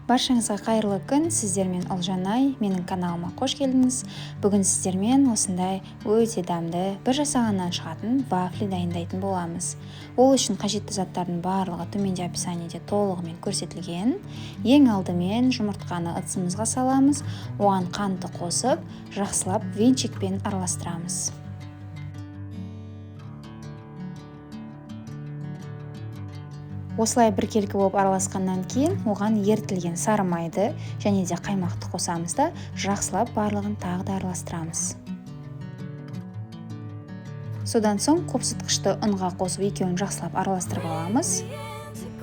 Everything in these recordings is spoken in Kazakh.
Баршаңызға қайырлы күн, сіздермен Ұлжанай, менің каналыма қош келдіңіз. Бүгін сіздермен осындай өте дәмді, бір жасағаннан шығатын вафли дайындайтын боламыз. Ол үшін қажетті заттардың барлығы төменде описаниеде толығымен көрсетілген. Ең алдымен жұмыртқаны ыдысымызға саламыз, оған қантты қосып, жақсылап венчикпен араластырамыз. Осылай біркелкі болып араласқаннан кейін оған ерітілген сары майды және де қаймақты қосамыз да жақсылап барлығын тағы да араластырамыз. Содан соң қопсытқышты ұнға қосып екеуін жақсылап араластырып аламыз.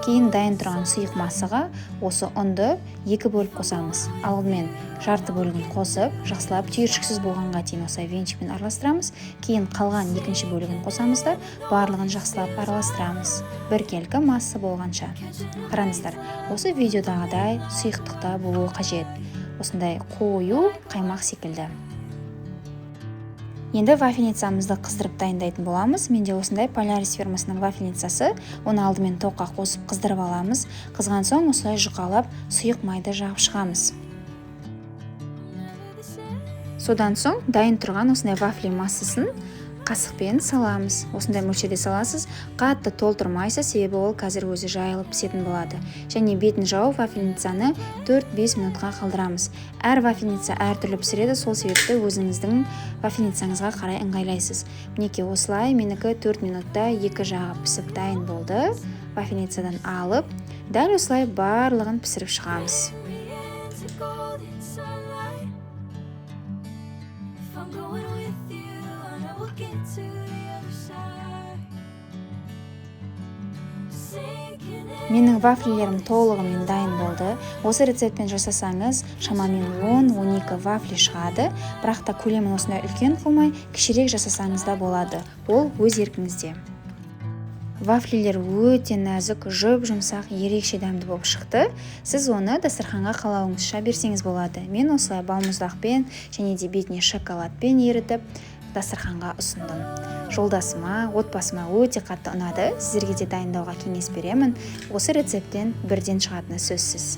Кейін дайын тұрған сұйық массаға осы ұнды екі бөліп қосамыз. Алдымен жарты бөлігін қосып, жақсылап түйіршіксіз болғанға дейін осылай венчикпен араластырамыз. Кейін қалған екінші бөлігін қосамыз да барлығын жақсылап араластырамыз. Біркелкі масса болғанша. Қараңыздар, осы видеодағыдай сұйықтықта болуы қажет. Осындай қою қаймақ секілді. Енді вафельницамызды қыздырып дайындайтын боламыз. Менде осындай Polaris фирмасының вафельницасы. Оны алдымен тоққа қосып қыздырып аламыз. Қызған соң осылай жұқалап сұйық майды жағып шығамыз. Содан соң дайын тұрған осындай вафли массасын қасықпен саламыз. Осындай мөлшерде саласыз, қатты толтырмайсыз, себебі ол қазір өзі жайылып пісетін болады. Және бетін жауып вафельницаны 4-5 минутқа қалдырамыз. Әр вафельница әртүрлі пісіреді, сол себепті өзіңіздің вафельницаңызға қарай ыңғайлайсыз. Мінекей осылай менікі 4 минутта екі жағы пісіп дайын болды. Вафельницадан алып, дәл осылай барлығын пісіріп шығамыз. Менің вафлилерім толығымен дайын болды. Осы рецептпен жасасаңыз, шамамен 10-12 вафли шығады. Бірақ та көлемін осындай үлкен қылмай, кішірек жасасаңыз да болады. Ол өз еркіңізде. Вафлилер өте нәзік, жұп-жұмсақ, ерекше дәмді болып шықты. Сіз оны дастарханға қалауыңызша берсеңіз болады. Мен осылай балмұздақпен және де бетіне шоколадпен ерітіп дастарханға ұсындым. Жолдасыма, отбасыма өте қатты ұнады. Сіздерге де дайындауға кеңес беремін. Осы рецепттен бірден шығатыны сөзсіз.